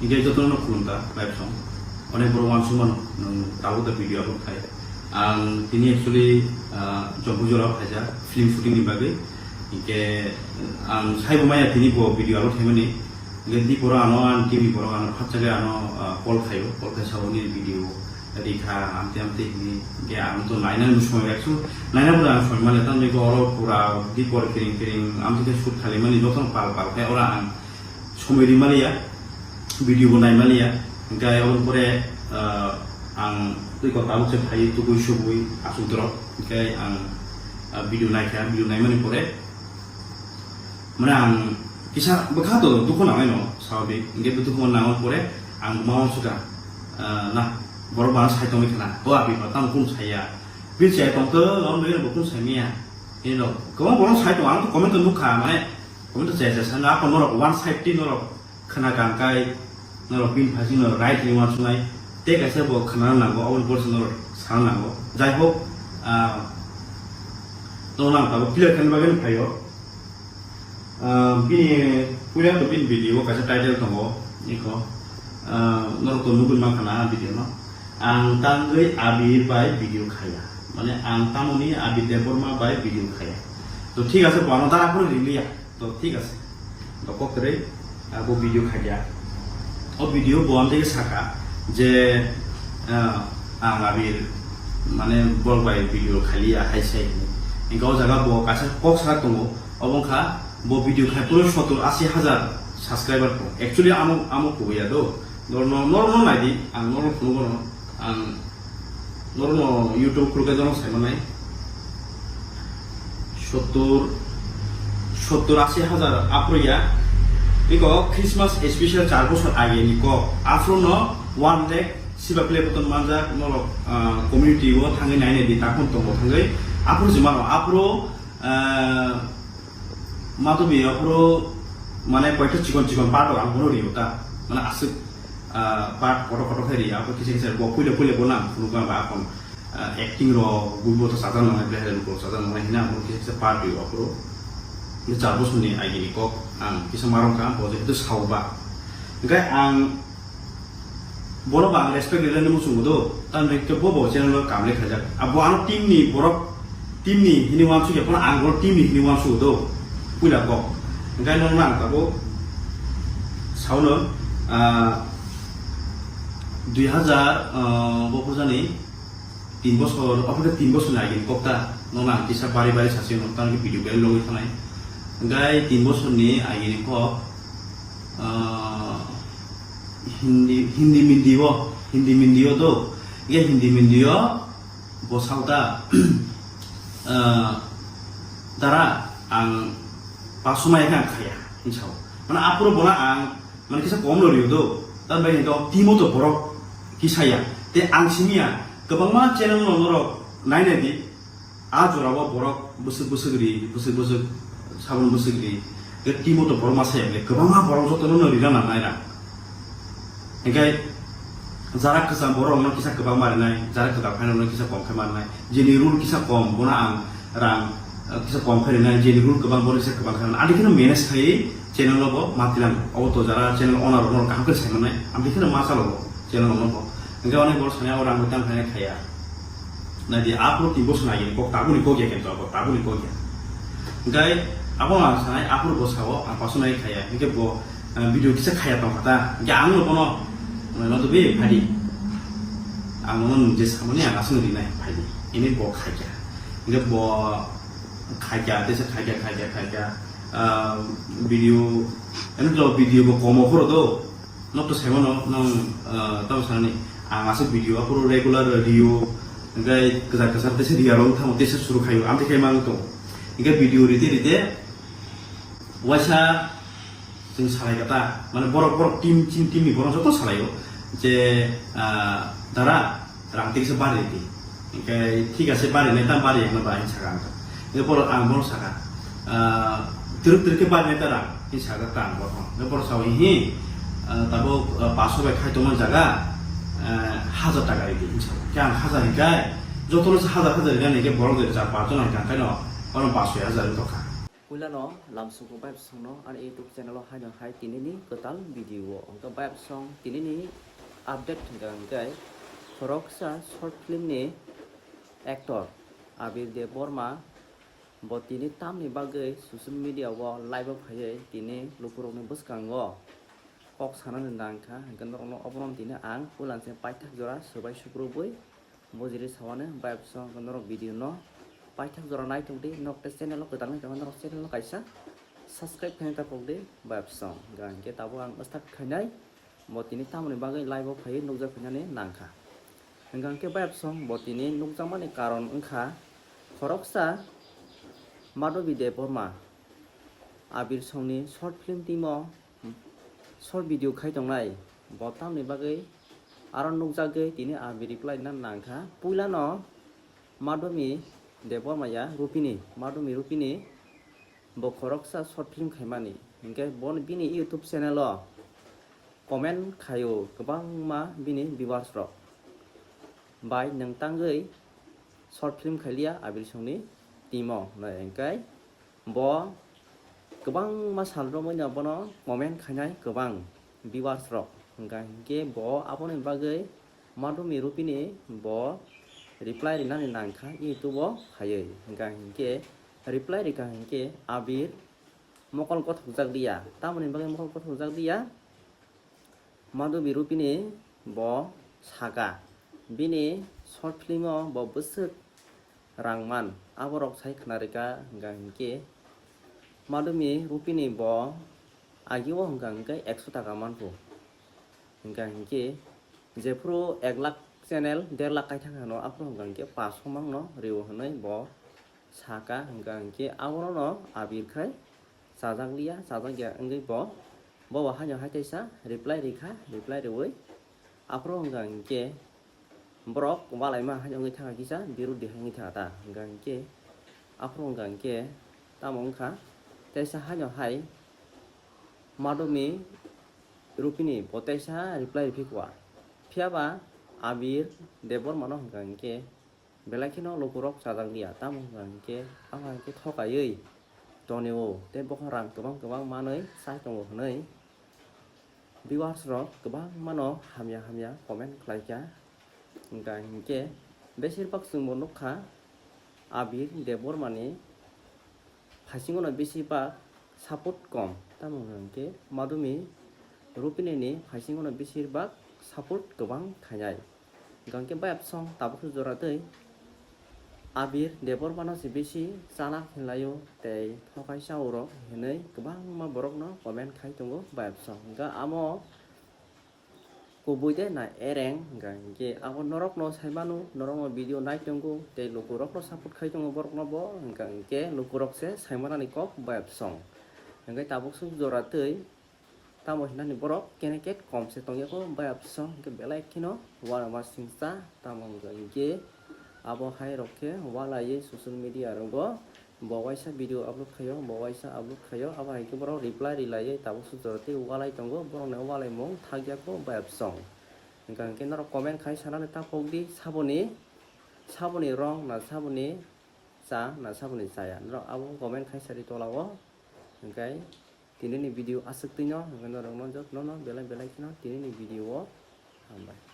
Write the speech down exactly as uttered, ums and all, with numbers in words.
Hingke jotono khulumkha, live song. Onek borok wansuk mano, nwng tabuk da video upload khai. Ang tini actually, ah, Jompui jora phaijak film shooting ni bagwi. Hingke ang saibo maya tini bo video upload khaimani. Hingke di poro ano ang team ni borok ano phatsagai ano, ah, call khaio, call khai sao ni video rikha amte amte hini. Hingke ang to naina ni somoi rek su, naina bo ang somoi male tamni ko oro pura di por kiring kiring amte shoot khalimani jotono pal pal khe oro ang somoi rimaliya, video bo naimaliya, hingke aboni pore, ah, ang twi kok tabuk se phai tugui subui asuk dorok, hingke ang, ah, video naikha, video naimani pore, mane ang kisa bwkha to dukhu nangnai no, swabik, hingke bo dukhu nangmani pore ang ma uansukha, ah, na, borok bana sai tongwi khna, o abi ba tamo kunu saiya, bini chaya tongtho, abo nugui bo kunu saimanya, hino, kwbang borok sai tongo, ang to comment o nukha, mane, comment o chaya chaya sana, ako norok one side ti norok, khna kangkai, norok bini phaising norok right hinwi uansuknai, tei kaisa bo khna nango, aboni borok se norok sana nango. Jai hok, ah, norok nang tabuk clear khaina bagwi phaio. Ah, bini puila to bini video o kaisa title tongo, iko, ah, norok to nugwi mankha na video no. Ang tangwi Abir bai video khaya. Mane ang tamoni Abir Debbarma bai video khaya. To thik ase, bo ano dara phano ringliya. To thik ase. To kok kwrwi, ah, bo video khaikha. O video bo amtwi khe sakha je, ah, ang Abir mane borok bai video khailiya hai sai hinwi. Hingke o jaga bo kaisa kok sak tongo. Obo wngkha bo video khai phuru sottor ashi hajar subscriber tongo. Actually amo, amo kubuya do. Norno, norno naidi, ang norno phunukgo no. Ang norokno YouTube khulkhe norok saimanai. Sottor, sottor ashi hajar aphuru ya. Iko Christmas special char bosor age ni kok. Aphuru no one lakh siba play button manjak norok, ah, community o thangwi nainai di takon tongo thangwi. Aphuru se mano, aphuru, ah, Matumi aphuru mane koita chikon chikon part rok ang bono rio ta. Mane aswk, ah, part kotor kotor khe rio. Aphuru kisa kisa bo puila puila bo nang phunukma ba akon, ah, acting rok buibo to sajak nangnai, behere rok sajak nangnai hina aphuru kisa kisa part rio aphuru. Ni char bosor ni agi ni kok ang kisa marong kha bo jehetu sao ba. Hingke ang Bono bo ang respect rilani muchungo do, tamni hwnkhe bo bo channel o kam le khaijak. Abo ano team ni borok, team ni hini uansukya, bono ang bono team ni hini uansukgo do, puila kok. Hingke nokno ang tabuk saono, ah, dui hazar, ah, bo phurjani, tin bosor, obo khe tin bosor ni agini kok ta, nono ang kisa bari bari sasi no, tamo khe video belai logoi thanai. Hingke tin bosor ni agini kok, ah, Hindi, Hindi mindi o, Hindi mindi o do, hingke Hindi mindi o bo sao ta, ah, dara ang paso maya khe ang khaya, hing sao. Mane aphuru bono ang Mane kisa kom no rio do. Tambai hingke o team o to borok kisa ya. Te ang simi ya. Kwbangma channel no norok nai nai di. A jora o borok bwswk bwswk ri, bwswk bwswk sabon bwswk ri. Ke team o to borok masa ya bile. Kwbangma borok joto no rina nang nai rang. Hingke jara kwcham borok no kisa kwbang ma rinai, jara kwtal phai no kisa kom khe ma rinai. Jeni rule kisa kom, bono ang rang, eh, kisa kom khe rinai, jeni rule kwbang, bono kisa kwbang khe rinai. Adi kheno manage khai channel o bo ma tilang. Obo to jara channel owner rok no kaham khe sai manai. Amtwi kheno ma chalo bo channel owner bo. Hingke onek borok sani abo rang bo tang khainai khaiya. Nai di aphuru tin bosor nai kok tabuni kok ya kento abo tabuni kok ya. Hingke abo ang sanai aphuru bo sao ang paso nai khaiya. Hingke bo, eh, video kisa khaiya tong kha ta. Hingke ang no bono, eh, no to be phadi. Ang no nung je samani ang asung rinai phadi. Ini bo khaikya. Hingke bo khaikya, tesa khaikya, khaikya, khaikya. Ah, video, eno to video bo komo khoro do. Nok to saimano, nong, ah, tamo sanani. Ang asuk video, apuro regular video, hingke kwchar kwchar tesa riya rong tamo tesa suru khayo. Amte khai mang to. Hingke video rite rite, waisa Chwng salai kha ta, mane borok, borok team, chini team ni borok joto salai o je, ah, dara rang twi kisa bari di. Hingke thik ase bari nai ta bari yang ba hinwi saka ang. Hingke borok ang bono saka, ah, twrwk twrwk khe bari nai ta rang hinwi saka ta ang bono. Hingke borok sao hi, ah, tabuk, ah, paso bai khai tongma jaga, ah, hajar taka ri di hinwi saka. Khe ang hajar hingke jotono se hajar hajar rinani hingke borok de char panch jon hingke ang khaino oro paso hajar wng tongkha. Puilano lamsukgo bayapsongno ani YouTube channel o haino hai tinini kwtal video o. Hwnkhe bayapsong tinini update hwnkha hwnkhe khoroksa short film ni actor Abir Debbarma bo tini tamni bagwi social media o live o phaiwi tini lukurokni bwskango kok sanani nangkha, hwnkhe norokno obono tini ang puilanse paithak jora swbai sukrubwi bujiri sawani. Bayapsong hwnkhe norok video no paithak jora naitongdi, nok tei channel o kwtal wngkha norok channel o kaisa subscribe khaina tapokdi. Bayapsong hwnkha hwnkhe tabuk ang start khainai, bo tini tamoni bagwi live o phaiwi nukjak phainani nangkha. Hwnkha hwnkhe bayapsong bo tini nukjakmani karon wngkha khoroksa Madhabi Debbarma Abir songni short film team o short video khai tongnai, bo tamni bagwi aro nukjagwi tini Abir reply na nangkha. Puilano Madhumi Debbarma ya Rupini, Madhumi Rupini bo khoroksa short film khaimani, hinkhe bo bini YouTube channel o comment khaio kwbangma bini viewers rok bai nwng tangwi short film khailiya Abir songni team o, hinkhe bo kwbangma sal romwi no bono comment khainai kwbang viewers rok, hwnkha hinkhe bo aboni bagwi Madhumi Rupini bo reply rinani nangkha YouTube o phaiwi, hwnkha hinkhe reply rikha hinkhe Abir mokol gothokjak liya, tamoni bagwi mokol gothokjak liya. Madhubi Rupini bo saka, bini short film o bo bwswk rang man, aborok sai khna rwkha hwnkha hinkhe Madhumi Rupini bo agio hwnkha hinkhe ekso taka manphu, hwnkha hinkhe jephuru ek lakh channel der lakh kaithang hano aphuru hwnkha hinkhe paso mangno rio hwnwi bo saka, hwnkha hinkhe abono no Abir khai chajak liya, chajak ya wngwi bo, bo bo haino hai teisa reply rikha, reply riwi aphuru hwnkha hinkhe borok walaima haino wngwi thangkha kisa birodhi hai wngwi thangkha ta, hwnkha hinkhe aphuru hwnkha hinkhe tamo wngkha teisa haino hai Madhumi Rupini bo teisa reply riphi kha, phiyaba Abir Debbarma no hwnkha hinkhe belai kheno lukurok chajak liya, tamo hwnkha hinkhe, amo hinkhe thokaiwi tonio tei bokhorok rang kwbang kwbang manwi chai tongo hwnwi viewers rok kwbangmano hamya hamya comment khlaikha. Hwnkha hinkhe besir bak chwngbo nukha Abir Debbarmani phaisingono besibak support kom, tamo hwnkha hinkhe Madhumi Rupinini phaisingono besibak support kwbang khainai. Hwnkha hinkhe bayapsong tabukhe jora twi Abir Debbarmano se bisi chalak hinlaio tei thokai chaurok hinwi kwbangma borokno comment khai tongo bayapsong. Hwnkha amo kubui de na ereng, hwnkha hinkhe abo norokno sai mano, norokno video nai tongo tei lukurokno support khai tongo borokno bo, hwnkha hinkhe lukurok se sai manani kok bayapsong. Hinkhe tabuk swk jora twi tamo hinani borok kene ket kom se tongya kho bayapsong, hinkhe belai kheno uanama singsa, tamo hwnkha hinkhe abo hai rok khe walaiwi social media rogo bo waisa video upload khaio, bo waisa upload khaio, abo hai khe borok reply rilaiwi tabuk swk jora tei walai tongo, borokni walaimung thakya kho bayapsong. Hwnkha hinkhe norok comment khai sanani tapokdi, saboni, saboni rong na saboni cha na saboni chaya, norok abo comment khai sadi tolao. Hwnkhe tinini video aswk twino, hwnkhe norokno jotno no belai belai kheno tinini video o hambai.